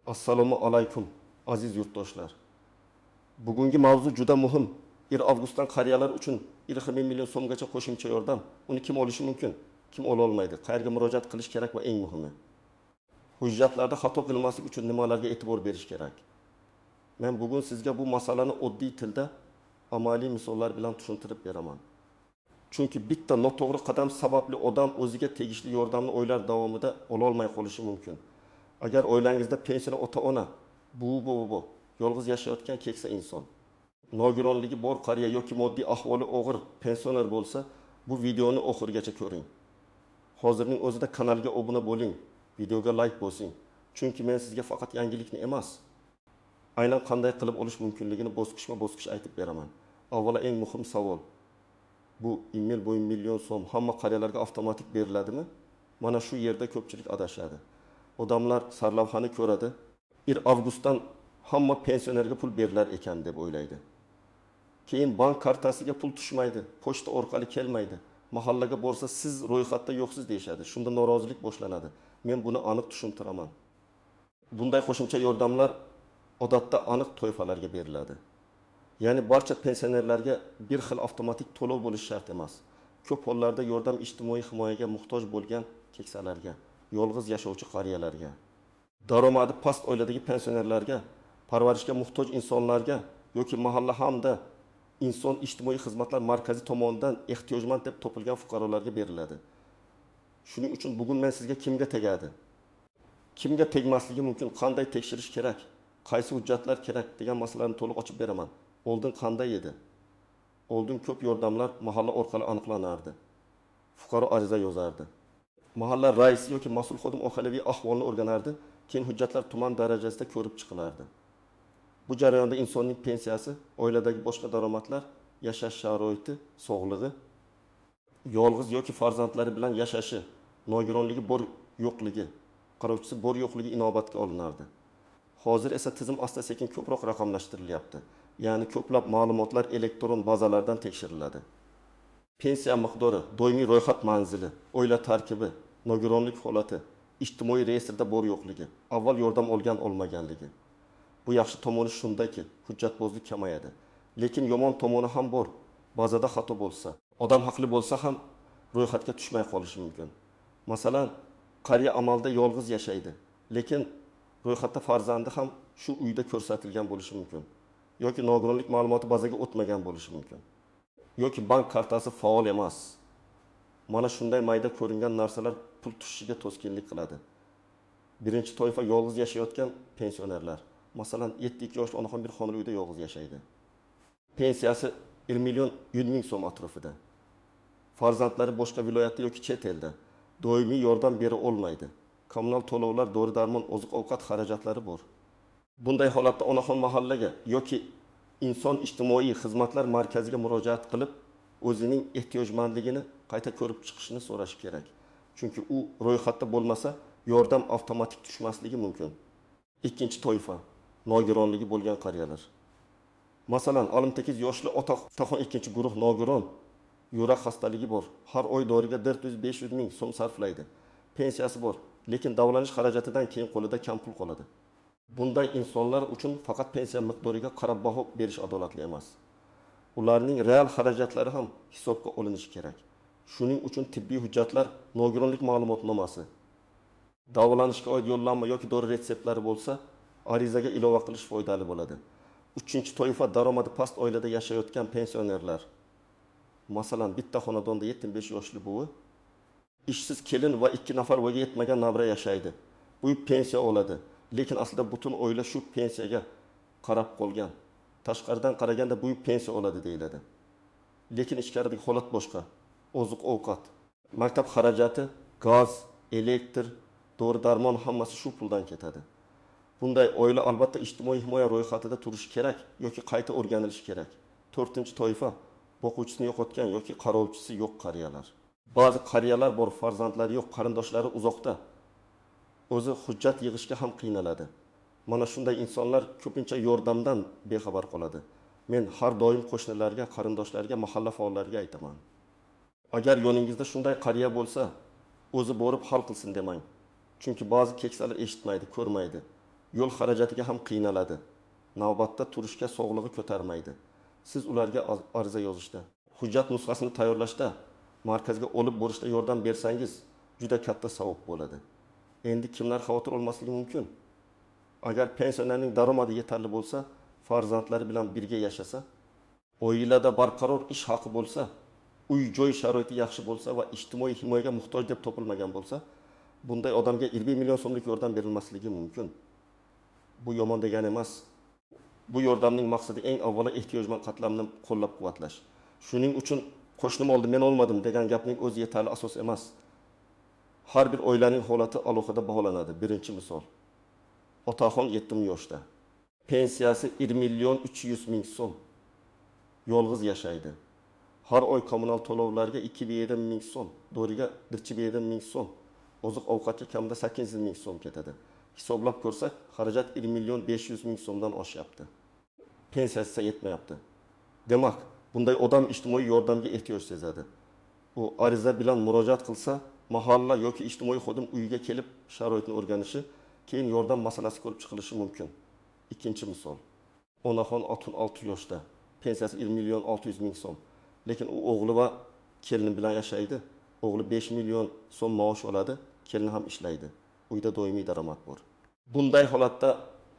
Assalomu alaykum, aziz yurtdoshlar. Bugungi mavzu juda muhim. 1 avgustdan qariyalar uchun 1,5 million so'mgacha qo'shimcha yordam. Uni kim olishi mumkin, kim ola olmaydi, qayerga murojaat qilish kerak va eng muhimi, hujjatlarda xato qilmaslik uchun nimalarga e'tibor berish kerak. Men bugun sizga bu masalani oddiy tilda amaliy misollar bilan tushuntirib beraman. Chunki bitta noto'g'ri qadam sababli odam o'ziga tegishli yordamni oylar davomida ola olmay qolishi mumkin. Agar oilangizda pensioner ota-ona, buvi, yolg'iz yashayotgan keksa inson, nogironligi bor qariya yoki moddiy ahvoli og'ir pensioner bo'lsa, bu videoni oxirigacha ko'ring. Hozirning o'zida kanalga obuna bo'ling, videoga like bosing. Chunki men sizga faqat yangilikni emas, aynan qanday qilib olish mumkinligini bosqichma-bosqich aytib beraman. Avvalo eng muhim savol. Bu 1,5 million so'm hamma qariyalarga avtomatik beriladimi? Mana shu yerda ko'pchilik adashadi. Odamlar sarlavhani ko'radi. 1 avgustdan hamma pensionerga pul berilar ekan deb o'ylaydi. Keyin bank kartasiga pul tushmaydi, pochta orqali kelmaydi. Mahallaga borsa siz ro'yxatda yo'qsiz deyishadi. Shunda norozilik boshlanadi. Men buni aniq tushuntiraman. Bunday qo'shimcha yordamlar odatda aniq toifalarga beriladi. Ya'ni barcha pensionerlarga bir xil avtomatik to'lov bo'lishi shart emas. Ko'p hollarda yordam ijtimoiy himoyaga muhtoj bo'lgan keksalarga, yolg'iz yashovchi qariyalarga, daromadi past oiladagi pensionerlarga, parvarishga muhtoj insonlarga yoki mahalla hamda inson ijtimoiy xizmatlar markazi tomonidan ehtiyojmand deb topilgan fuqarolarga beriladi. Shuning uchun bugun men sizga kimga tegadi, kimga tegmasligi mumkin, qanday tekshirish kerak, qaysi hujjatlar kerak degan masalalarni to'liq ochib beraman. Oldin qanday edi? Oldin ko'p yordamlar mahalla orqali aniqlanardi. Fuqaro ariza yozardi. Mahalla raisi yoki mas'ul xodim oilaviy ahvolni o'rganardi, keyin hujjatlar tuman darajasida ko'rib chiqilardi. Bu jarayonda insonning pensiyasi, oiladagi boshqa daromadlar, yashash sharoiti, sog'lig'i, yolg'iz yoki farzandlari bilan yashashi, nogironligi bor yo'qligi, qarovchisi bor yo'qligi inobatga olinardi. Hozir esa tizim asta-sekin ko'proq raqamlashtirilyapti. Ya'ni ko'plab ma'lumotlar elektron bazalardan tekshiriladi. Pensiya miqdori, doimiy ro'yxat manzili, oila tarkibi, nogironlik holati, ijtimoiy reyestrda bor yo'qligi, avval yordam olgan olmaganligi. Bu yaxshi tomoni shundaki, hujjatbozlik kamayadi. Lekin yomon tomoni ham bor. Bazada xato bo'lsa, odam haqli bo'lsa ham ro'yxatga tushmay qolishi mumkin. Masalan, qariya amalda yolg'iz yashaydi, lekin ro'yxatda farzandi ham shu uyda ko'rsatilgan bo'lishi mumkin. Yoki nogironlik ma'lumoti bazaga o'tmagan bo'lishi mumkin. Yoki bank kartasi faol emas. Mana shunday mayda ko'ringan narsalar pul tushishiga to'sqinlik qiladi. Birinchi toifa yolg'iz yashayotgan pensionerlar. Masalan, 72 yoshli onaxon bir xonali uyda yolg'iz yashaydi. Pensiyasi 1 million 100 ming so'm atrofida. Farzandlari boshqa viloyatda yoki chet elda. Doimiy yordam bera olmaydi. Kommunal to'lovlar, dori-darmon, oziq-ovqat xarajatlari bor. Bunday holatda onaxon mahallaga yoki inson ijtimoiy xizmatlar markaziga murojaat qilib, o'zining ehtiyojmandligini qayta ko'rib chiqishini so'rashi kerak. Chunki u ro'yxatda bo'lmasa, yordam avtomatik tushmasligi mumkin. Ikkinchi toifa nogironligi bo'lgan qariyalar. Masalan, 68 yoshli otaxon ikkinchi guruh nogiron, yurak xastaligi bor. Har oy doriga 400-500 ming so'm sarflaydi. Pensiyasi bor, lekin davolanish xarajatidan keyin qo'lida kam pul qoladi. Bunday insonlar uchun faqat pensiya miqdoriga qarab baho berish adolatli emas. Ularning real xarajatlari ham hisobga olinishi kerak. Shuning uchun tibbiy hujjatlar, nogironlik ma'lumotnomasi, davolanishga oid yo'llanma yoki dori retseptlari bo'lsa, arizaga ilova qilish foydali bo'ladi. Uchinchi toifa daromadi past oilada yashayotgan pensionerlar. Masalan, bitta xonadonda 75 yoshli buvi, ishsiz kelin va 2 nafar voyaga yetmagan navra yashaydi. Bu pensiya oladi. Lekin aslida butun oila shu pensiyaga qarab qolgan. Tashqaridan qaraganda bu pensiya oladi deyiladi. Lekin ichkaridagi holat boshqa. Oziq-ovqat, maktab xarajati, gaz, elektr, dori-darmon hammasi shu puldan ketadi. Bunday oila albatta ijtimoiy himoya ro'yxatida turishi kerak yoki qayta o'rganilishi kerak. To'rtinchi toifa boquvchisini yo'qotgan yoki qarovchisi yo'q qariyalar. Ba'zi qariyalar bor, farzandlari yo'q, qarindoshlari uzoqda. O'zi hujjat yig'ishga ham qiynaladi. Mana shunday insonlar ko'pincha yordamdan bexabar qoladi. Men har doim qo'shnilarga, qarindoshlarga, mahalla faollariga aytaman. Agar yoningizda shunday qariya bo'lsa, o'zi borib hal qilsin demang. Chunki ba'zi keksalar eshitmaydi, ko'rmaydi. Yo'l xarajatiga ham qiynaladi. Navbatda turishga sog'lig'i ko'tarmaydi. Siz ularga ariza yozishda, hujjat nusxasini tayyorlashda, markazga olib borishda yordam bersangiz, juda katta savob bo'ladi. Endi kimlar xavotir olmasligi mumkin? Agar pensionerning daromadi yetarli bo'lsa, farzandlari bilan birga yashasa, oilada barqaror ish haqi bo'lsa, uy-joy sharoiti yaxshi bo'lsa va ijtimoiy himoyaga muhtoj deb topilmagan bo'lsa, bunday odamga 20 million so'mlik yordam berilmasligi mumkin. Bu yomon degani emas. Bu yordamning maqsadi eng avvalo ehtiyojmand qatlamni qo'llab-quvvatlash. Shuning uchun qo'shnim oldi, men olmadim degan gapning o'zi yetarli asos emas. Har bir oilaning holati alohida baholanadi. Birinchi misol. Otaxon 70 yoshda. Pensiyasi 1 million 300 ming so'm. Yolg'iz yashaydi. Har oy kommunal to'lovlarga 2,5 ming so'm, doriga 1,5 ming so'm, oziq-ovqatga kamida 800 ming so'm ketadi. Hisoblab ko'rsak, xarajat 1 million 500 ming so'mdan oshyapti. Pensiyasi yetmayapti. Demak, bunday odam ijtimoiy yordamga ehtiyoj sezadi. U ariza bilan murojaat qilsa, mahalla yoki ijtimoiy xodim uyiga kelib sharoitni o'rganishi, keyin yordam masalasi ko'rib chiqilishi mumkin. Ikkinchi misol. Onaxon 66 yoshda, pensiyasi 1 million 600 ming so'm. Lekin u o'g'li va kelini bilan yashaydi. O'g'li 5 million so'm maosh oladi, kelini ham ishlaydi. Uyda doimiy daromad bor. Bunday holatda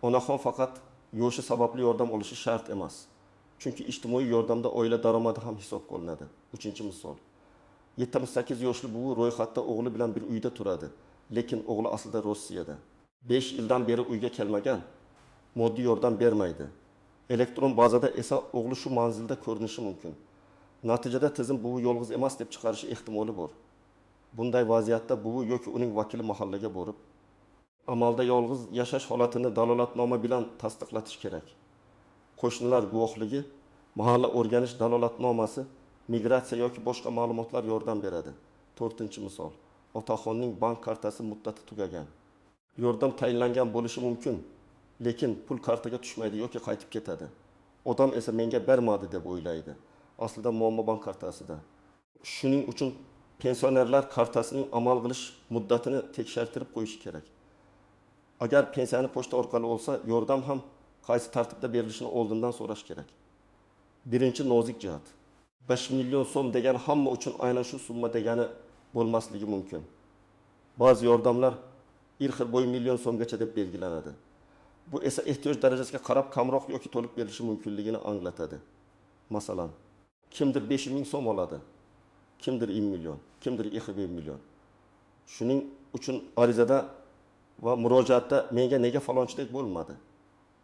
onaxon faqat yoshi sababli yordam olishi shart emas. Chunki ijtimoiy yordamda oila daromadi ham hisobga olinadi. Uchinchi misol. 78 yoshli buvi ro'yxatda o'g'li bilan bir uyda turadi, lekin o'g'li aslida Rossiyada. 5 yildan beri uyga kelmagan, moddiy yordam bermaydi. Elektron bazada esa o'g'li shu manzilda ko'rinishi mumkin. Natijada tizim buvi yolg'iz emas deb chiqarishi ehtimoli bor. Bunday vaziyatda buvi yoki uning vakili mahallaga borib, amalda yolg'iz yashash holatini dalolatnoma bilan tasdiqlatish kerak. Qo'shnilar guvohligi, mahalla o'rganish dalolatnomasi, migratsiya yoki boshqa ma'lumotlar yordam beradi. To'rtinchi misol. Otaxonning bank kartasi muddati tugagan. Yordam tayinlangan bo'lishi mumkin, lekin pul kartaga tushmaydi yoki qaytib ketadi. Odam esa menga bermadi deb o'ylaydi. Aslida muammo bank kartasida. Shuning uchun pensionerlar kartasining amal qilish muddatini tekshirtirib qo'yish kerak. Agar pensiyani pochta orqali olsa, yordam ham qaysi tartibda berilishini oldindan so'rash kerak. Birinchi nozik jihat. 5 million so'm degani hamma uchun aynan shu summa degani bo'lmasligi mumkin. Ba'zi yordamlar bir xil bo'y million so'mgacha deb belgilanadi. Bu esa ehtiyoj darajasiga qarab kamroq yoki to'liq berilishi mumkinligini anglatadi. Masalan, kimdir 5 ming so'm oladi, kimdir 1 million, kimdir 2 million. Shuning uchun arizada va murojaatda menga nega falonchidek bo'lmadi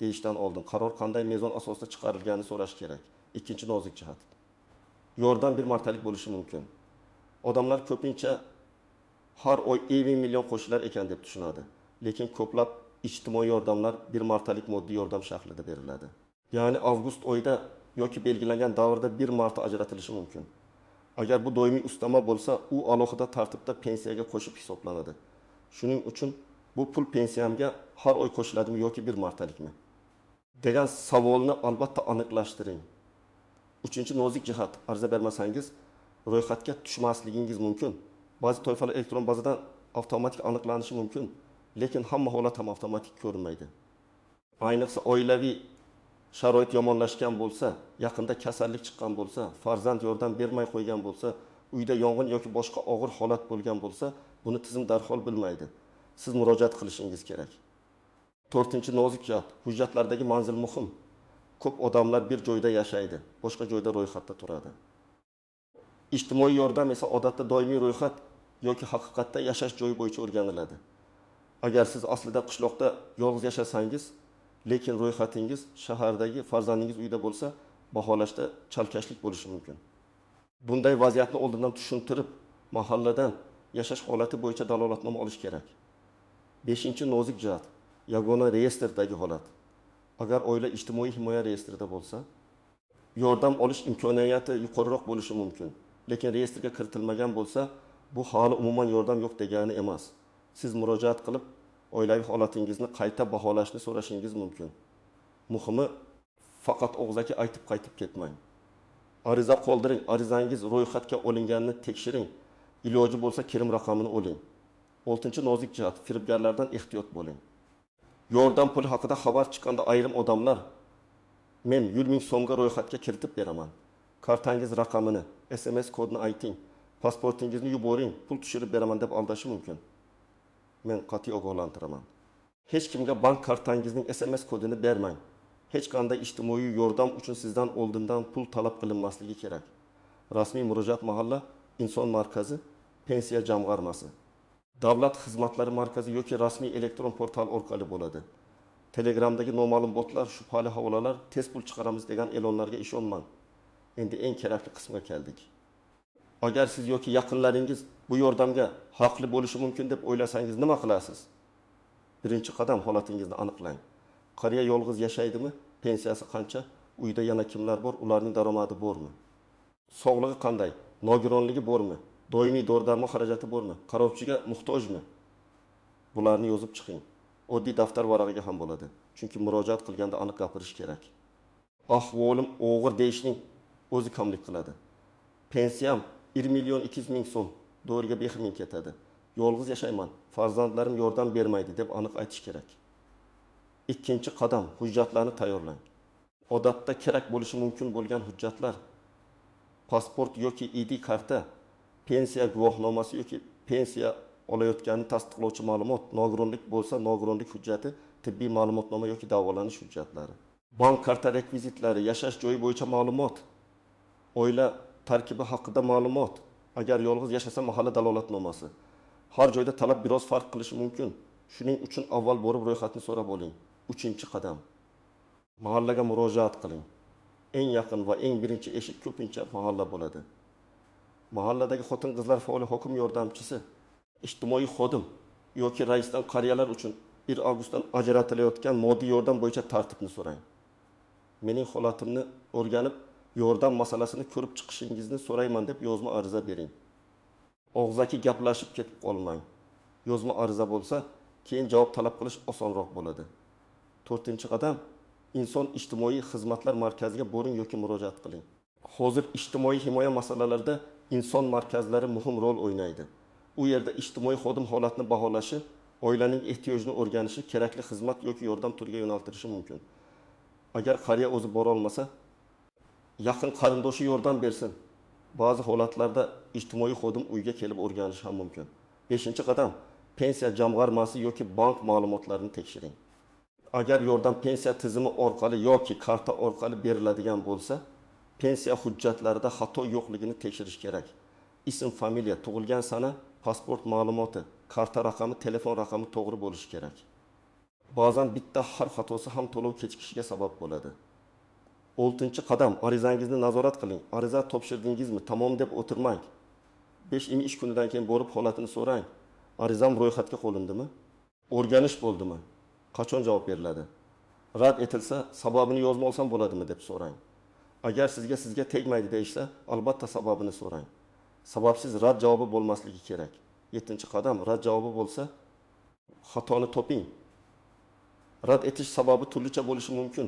deyishdan oldin qaror qanday mezon asosida chiqarilganini so'rash kerak. Ikkinchi nozik jihat. Yordam bir martalik bo'lishi mumkin. Odamlar ko'pincha har oy 1 million qo'shilar ekan deb tushunadi. Lekin ko'plab ijtimoiy yordamlar bir martalik moddiy yordam shaklida beriladi. Ya'ni avgust oyida yoki belgilangan davrda bir marta ajratilishi mumkin. Agar bu doimiy ustama bo'lsa, u alohida tartibda pensiyaga qo'shib hisoblanadi. Shuning uchun bu pul pensiyamga har oy qo'shiladimi yoki bir martalikmi degan savolni albatta aniqlashtiring. Uchinchi nozik jihat, ariza bermasangiz ro'yxatga tushmasligingiz mumkin. Ba'zi toifalar elektron bazadan avtomatik aniqlanishi mumkin, lekin hamma holat ham avtomatik ko'rinmaydi. Ayniqsa oilaviy sharoit yomonlashgan bo'lsa, yaqinda kasallik chiqqan bo'lsa, farzand yordam bermay qo'ygan bo'lsa, uyda yong'in yoki boshqa og'ir holat bo'lgan bo'lsa, buni tizim darhol bilmaydi. Siz murojaat qilishingiz kerak. To'rtinchi nozik jihat, hujjatlardagi manzil muhim. Ko'p odamlar bir joyda yashaydi, boshqa joyda ro'yxatda turadi. Ijtimoiy yordam esa odatda doimiy ro'yxat yoki haqiqatda yashash joyi bo'yicha o'rganiladi. Agar siz aslida qishloqda yolg'iz yashasangiz, lekin ro'yxatingiz shahardagi farzandingiz uyda bo'lsa, baholashda chalkashlik bo'lishi mumkin. Bunday vaziyatni oldindan tushuntirib, mahalladan yashash holati bo'yicha dalolatnoma olish kerak. Beshinchi nozik jihat, yagona reyestrdagi holat. Agar oila ijtimoiy himoya reyestrida bo'lsa, yordam olish imkoniyati yuqoriroq bo'lishi mumkin. Lekin reyestrga kiritilmagan bo'lsa, bu hali umuman yordam yo'q degani emas. Siz murojaat qilib, oilaviy holatingizni qayta baholashni so'rashingiz mumkin. Muhimi, faqat og'zaki aytib qaytib ketmang. Ariza qoldiring, arizangiz ro'yxatga olinganini tekshiring. Iloji bo'lsa kirim raqamini oling. Oltinchi nozik jihat, firibgarlardan ehtiyot bo'ling. Yordam puli haqida xabar chiqqanda ayrim odamlar Men 100 ming so'mga ro'yxatga kiritib beraman. Kartangiz raqamini, SMS kodni ayting, pasportingizni yuboring, pul tushirib beraman deb aldashi mumkin. Men qat'iy ogohlantiraman. Hech kimga bank kartangizning SMS kodini bermang. Hech qanday ijtimoiy yordam uchun sizdan oldindan pul talab qilinmasligi kerak. Rasmiy murojaat mahalla inson markazi, pensiya jamg'armasi, Davlat xizmatlari markazi yoki rasmiy elektron portal orqali bo'ladi. Telegramdagi noma'lum botlar, shubhali havolalar, tez pul chiqaramiz degan e'lonlarga ishonmang. Endi eng kerakli qismga keldik. Agar siz yoki yaqinlaringiz bu yordamga haqli bo'lishi mumkin deb o'ylasangiz nima qilasiz? Birinchi qadam holatingizni aniqlang. Qariya yolg'iz yashaydimi? Pensiyasi qancha? Uyda yana kimlar bor? Ularning daromadi bormi? Sog'lig'i qanday? Nogironligi bormi? Doimiy dori-darmon xarajati bormi? Qarovchiga muhtojmi? Bularni yozib chiqing. Oddiy daftar varag'iga ham bo'ladi. Chunki murojaat qilganda aniq gapirish kerak. Ahvolim og'ir deyishning o'zi kamlik qiladi. Pensiyam 1 million 200 ming so'm, doriga 5 ming ketadi. Yolg'iz yashayman, farzandlarim yordam bermaydi deb aniq aytish kerak. Ikkinchi qadam, hujjatlarni tayyorlang. Odatda kerak bo'lishi mumkin bo'lgan hujjatlar: pasport yoki ID karta, pensiya guvohnomasi yoki pensiya olayotganini tasdiqlovchi ma'lumot, nogironlik bo'lsa nogironlik hujjati, tibbiy ma'lumotnoma yoki davolanish hujjatlari, bank karta rekvizitlari, yashash joyi bo'yicha ma'lumot, oila tarkibi haqida ma'lumot, agar yolg'iz yashasa mahalla dalolatnomasi. Har joyda talab biroz farq qilishi mumkin. Shuning uchun avval borib ro'yxatni so'rab oling. Uchinchi qadam, mahallaga murojaat qiling. Eng yaqin va eng birinchi eshik ko'pincha mahalla bo'ladi. Mahalladagi xotin-qizlar faoli, hokim yordamchisi, ijtimoiy xodim yoki raisdan qariyalar uchun 1 avgustdan ajratilayotgan moddiy yordam bo'yicha tartibni so'rang. Mening holatimni o'rganib, yordam masalasini ko'rib chiqishingizni so'rayman deb yozma ariza bering. Og'zaki gaplashib ketib qolmang. Yozma ariza bo'lsa, keyin javob talab qilish osonroq bo'ladi. To'rtinchi qadam, inson ijtimoiy xizmatlar markaziga boring yoki murojaat qiling. Hozir ijtimoiy himoya masalalarida inson markazlari muhim rol o'ynaydi. U yerda ijtimoiy xodim holatni baholashi, oilaning ehtiyojini o'rganishi, kerakli xizmat yoki yordam turiga yo'naltirishi mumkin. Agar qariya o'zi bora olmasa, yaqin qarindoshi yordam bersin. Ba'zi holatlarda ijtimoiy xodim uyga kelib o'rganishi ham mumkin. Beshinchi qadam, pensiya jamg'armasi yoki bank ma'lumotlarini tekshiring. Agar yordam pensiya tizimi orqali yoki karta orqali beriladigan bo'lsa, pensiya hujjatlarida xato yo'qligini tekshirish kerak. Ism, familiya, tug'ilgan sana, pasport ma'lumoti, karta raqami, telefon raqami to'g'ri bo'lishi kerak. Ba'zan bitta harf xatosi ham to'lov kechikishiga sabab bo'ladi. Oltinchi qadam, arizangizni nazorat qiling. Ariza topshirdingizmi? Tamom deb o'tirmang. 5 ish kunidan keyin borib holatini so'rang. Arizam ro'yxatga qo'yildimi? O'rganish bo'ldimi? Qachon javob beriladi? Rad etilsa, sababini yozma olsam bo'ladimi deb so'rang. Agar sizga tegmaydi deyishsa, albatta sababini so'rang. Sababsiz rad javobi bo'lmasligi kerak. 7-qadam, rad javobi bo'lsa, xatoni toping. Rad etish sababi turlicha bo'lishi mumkin.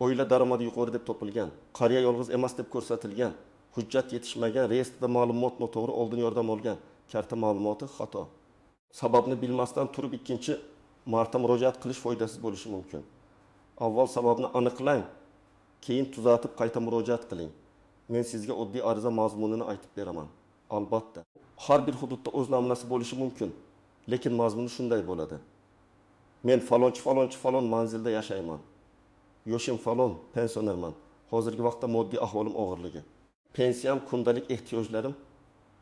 Oila daromadi yuqori deb topilgan, qariya yolg'iz emas deb ko'rsatilgan, hujjat yetishmagan, reyestrda ma'lumot noto'g'ri, oldin yordam olgan, karta ma'lumoti xato. Sababni bilmasdan turib ikkinchi marta murojaat qilish foydasiz bo'lishi mumkin. Avval sababni aniqlang, keyin tuzatib qayta murojaat qiling. Men sizga oddiy ariza mazmunini aytib beraman. Albatta, har bir hududda o'z namunasi bo'lishi mumkin, lekin mazmuni shunday bo'ladi. Men falonchi falonchi falon manzilda yashayman. Yoshim falon, pensionerman. Hozirgi vaqtda moddiy ahvolim og'irligi. Pensiyam, kundalik ehtiyojlarim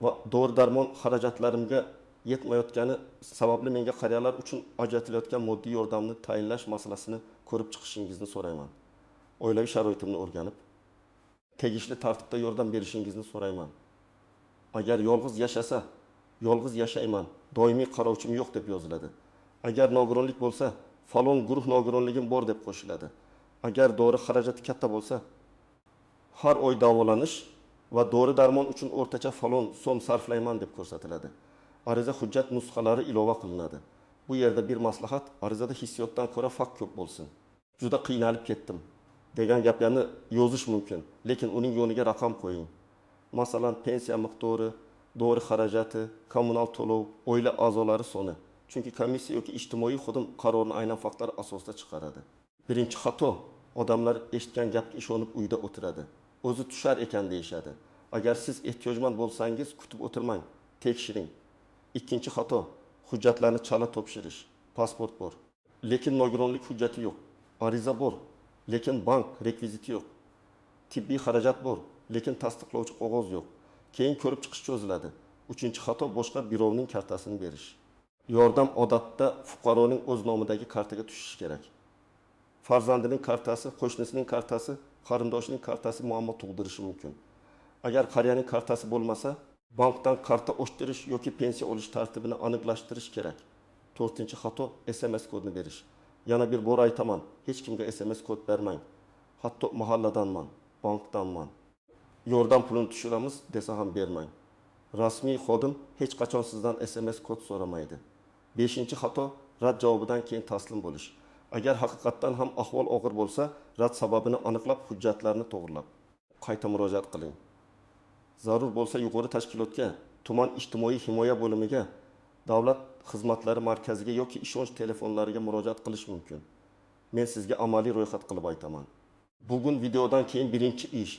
va dori-darmon xarajatlarimga yetmayotgani sababli menga qariyalar uchun ajratilayotgan moddiy yordamni tayinlash masalasini ko'rib chiqishingizni so'rayman. Oilaviy sharoitimni o'rganib, tegishli tartibda yordam berishingizni so'rayman. Agar yolg'iz yashasa, yolg'iz yashayman, doimiy qarovchim yo'q deb yoziladi. Agar nogironlik bo'lsa, falon guruh nogironligim bor deb qo'shiladi. Agar dori xarajati katta bo'lsa, har oy davolanish va dori darmon uchun o'rtacha falon so'm sarflayman deb ko'rsatiladi. Ariza hujjat nusxalari ilova qilinadi. Bu yerda bir maslahat, arizada hissiyotdan ko'ra fakt ko'p bo'lsin. Juda qiynalib ketdim degan gaplarni yozish mumkin, lekin uning yo'niga raqam qo'ying. Masalan, pensiya miqdori, dori xarajati, kommunal to'lov, oila a'zolari soni. Chunki komissiya yoki ijtimoiy xodim qarorni aynan faktlar asosida chiqaradi. Birinchi xato: odamlar eshitgan gapga ishonib uyda o'tiradi. O'zi tushar ekan deyishadi. Agar siz ehtiyojmand bo'lsangiz, kutib o'tirmang, tekshiring. Ikkinchi xato: hujjatlarni chala topshirish. Pasport bor, lekin nogironlik hujjati yo'q. Ariza bor, lekin bank rekviziti yo'q. Tibbiy xarajat bor, lekin tasdiqlovchi qog'oz yo'q. Keyin ko'rib chiqish cho'ziladi. Uchinchi xato: boshqa birovning kartasini berish. Yordam odatda fuqaroning o'z nomidagi kartaga tushishi kerak. Farzandining kartasi, qo'shnisining kartasi, qarindoshining kartasi muammo tug'dirishi mumkin. Agar qariyaning kartasi bo'lmasa, bankdan karta ochtirish yoki pensiya olish tartibini aniqlashtirish kerak. To'rtinchi xato: SMS kodni berish. Yana bir bor aytaman, hech kimga SMS kod bermang. Hatto mahalladanman, bankdanman, yordam pulini tushiramiz desa ham bermang. Rasmiy xodim hech qachon sizdan SMS kod so'ramaydi. Beshinchi xato: rad javobidan keyin taslim bo'lish. Agar haqiqatdan ham ahvol og'ir bo'lsa, rad sababini aniqlab, hujjatlarni to'g'rilab, qayta murojaat qiling. Zarur bo'lsa yuqori tashkilotga, tuman ijtimoiy himoya bo'limiga, davlat xizmatlari markaziga yoki ishonch telefonlariga murojaat qilish mumkin. Men sizga amaliy ro'yxat qilib aytaman. Bugun videodan keyin birinchi ish: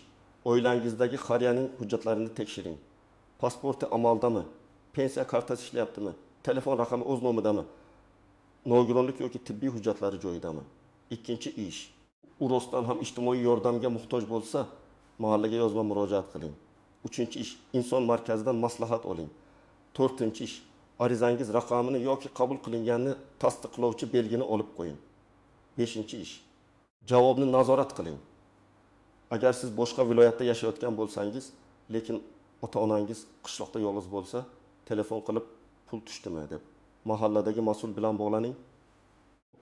oilangizdagi qariyaning hujjatlarini tekshiring. Pasporti amaldami? Pensiya kartasi ishlayaptimi? Telefon raqami o'z nomidami? Nogironlik yoki tibbiy hujjatlari joyidami? Ikkinchi ish: u rostdan ham ijtimoiy yordamga muhtoj bo'lsa, mahallaga yozma murojaat qiling. Uchinchi ish: inson markazidan maslahat oling. To'rtinchi ish: arizangiz raqamini yoki qabul qilinganini tasdiqlovchi belgini olib qo'ying. Beshinchi ish: javobni nazorat qiling. Agar siz boshqa viloyatda yashayotgan bo'lsangiz, lekin ota-onangiz qishloqda yolg'iz bo'lsa, telefon qilib pul tushdimi deb mahalladagi mas'ul bilan bog'laning.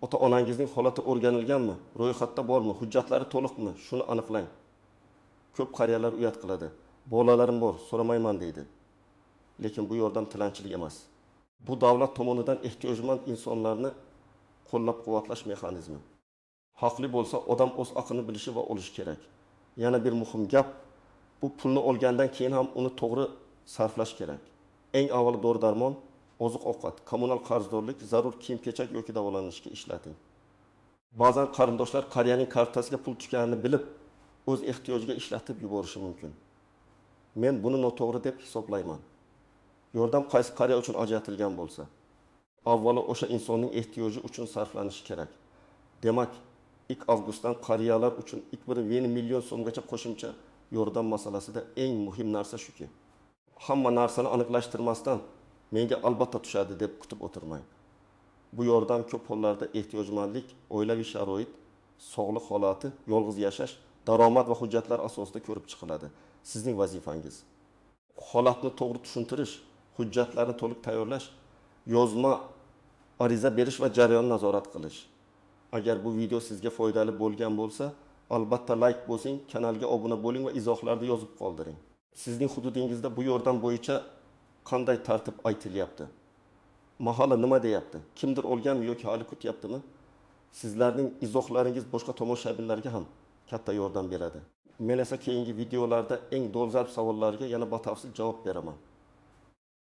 Ota-onangizning holati o'rganilganmi, ro'yxatda bormi, hujjatlari to'liqmi, shuni aniqlang. Ko'p qariyalar uyat qiladi. Bolalarim bor, so'ramayman deydi. Lekin bu yordam tilanchilik emas. Bu davlat tomonidan ehtiyojmand insonlarni qo'llab-quvvatlash mexanizmi. Haqli bo'lsa, odam o'z haqini bilishi va olishi kerak. Yana bir muhim gap, bu pulni olgandan keyin ham uni to'g'ri sarflash kerak. Eng avvalo dori-darmon, oziq-ovqat, kommunal qarzdorlik, zarur kiyim-kechak yoki davolanishga ishlating. Ba'zan qarindoshlar qariyaning kartasiga pul tushganini bilib, o'z ehtiyojiga ishlatib yuborishi mumkin. Men buni noto'g'ri deb hisoblayman. Yordam qaysi qariya uchun ajratilgan bo'lsa, avvalo o'sha insonning ehtiyoji uchun sarflanishi kerak. Demak, 2 avgustdan qariyalar uchun 1,5 million so'mgacha qo'shimcha yordam masalasida eng muhim narsa shuki, hamma narsani aniqlashtirmasdan menga albatta tushadi deb kutib o'tirmang. Bu yordam ko'p hollarda ehtiyojmandlik, oilaviy sharoit, sog'liq holati, yolg'iz yashash, daromad va hujjatlar asosida ko'rib chiqiladi. Sizning vazifangiz holatni to'g'ri tushuntirish, hujjatlarni to'liq tayyorlash, yozma ariza berish va jarayonni nazorat qilish. Agar bu video sizga foydali bo'lgan bo'lsa, albatta like bosing, kanalga obuna bo'ling va izohlarda yozib qoldiring. Sizning hududingizda bu yordam bo'yicha qanday tartib aytilyapti? Mahalla nima deyapti? Kimdir olganmi yoki hali kutyaptimi? Sizlarning izohlaringiz boshqa tomoshabinlarga ham katta yordam beradi. Men esa keyingi videolarda eng dolzarb savollarga yana batafsil javob beraman.